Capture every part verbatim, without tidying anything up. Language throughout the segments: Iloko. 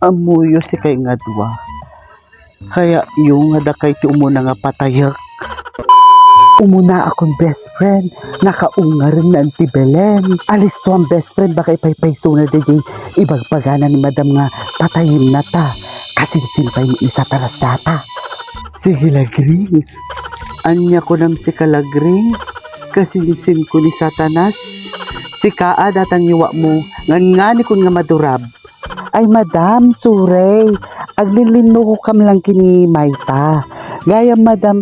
Ammoyo sikay nga dua. Kayatyo nga dakay ti umuna nga patayek. Umuna akon best friend, nakaungarna ti Belen. Alisto ang best friend, baka ipaypaysona daydiay ibagbagana ni madam nga patayemna ta. Kasinsin pay ni Satanas data. Sige, Lagring. Ania kunam sika, Lagring? Kasinsinko ni Satanas. Sika a datang iwakmo, ngan nganikon nga madurab. Ay, madam, sorry. Aglinlinnokokam lang ken ni Mayta. Gayam, madam,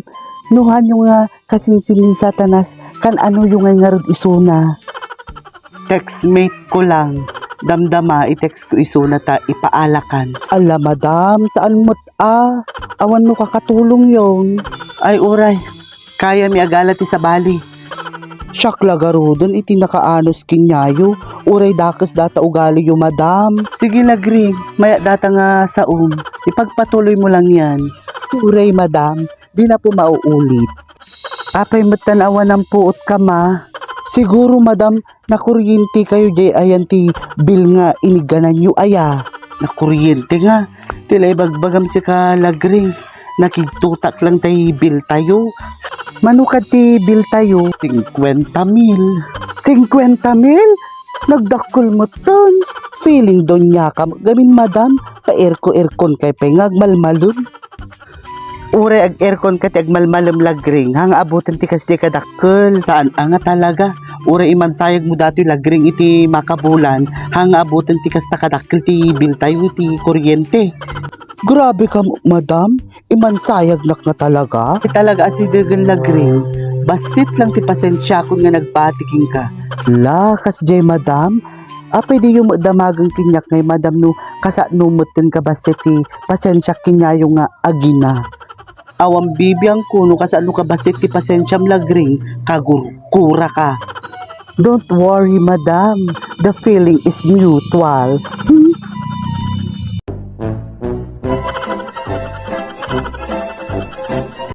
no hanyo nga kasinsin ni Satanas, kan-anoyo ngay ngarud isuna? Textmate ko lang. Damdama, i-text ko isuna ta ipaalakan. Ala, madam, saan met a? Awan no kakatulongyon. Ay, uray. Kayami a gala ti sabali. Siak la garuden iti nakaanus kenyayo. Uray dakes data ugaliyo, madam. Sige, Lagring, mayat data nga saom. Ipagpatuloymo lang yan. Uray, madam, dina pay mauulit. Apay met tan awan ampuotkama? Siguro, madam, nakuryentekayo diay ayan ti bill nga iniggananyo aya. Nakuryente nga. Ti la ibagbagam sika, Lagring. Nakigtotak lang tay bill tayo. Mano kad ti bill tayo? Singkwenta mil. Singkwenta mil? Nagdakkel metten. Feeling doniaka met gamin, madam. Pa-airco-airconkay pay nga agmalmalem. Uray ag-airconka ti agmalmalem, Lagring, haan nga abuten ti kasdiay kadakkel. Saan a nga talaga. Uray imansayagmo datoy, Lagring, iti makabulan, haan nga abuten ti kasta kadakkel ti bill tayo iti kuryente. Grabeka, madam. Imansayagnak nga talaga? Ay, talaga a sidegen, Lagring. Bassit lang ti pasensiakon nga nagbati kenka. La, kasdiay, madam? Apay diyo met damagen keniak ngay, madam, no kasano metten kabassit ti pasensiak kenyayo nga agina? Awan bibiangko no kasano kabassit ti pasensiam, Lagring, kagurguraka. Don't worry, madam. The feeling is mutual.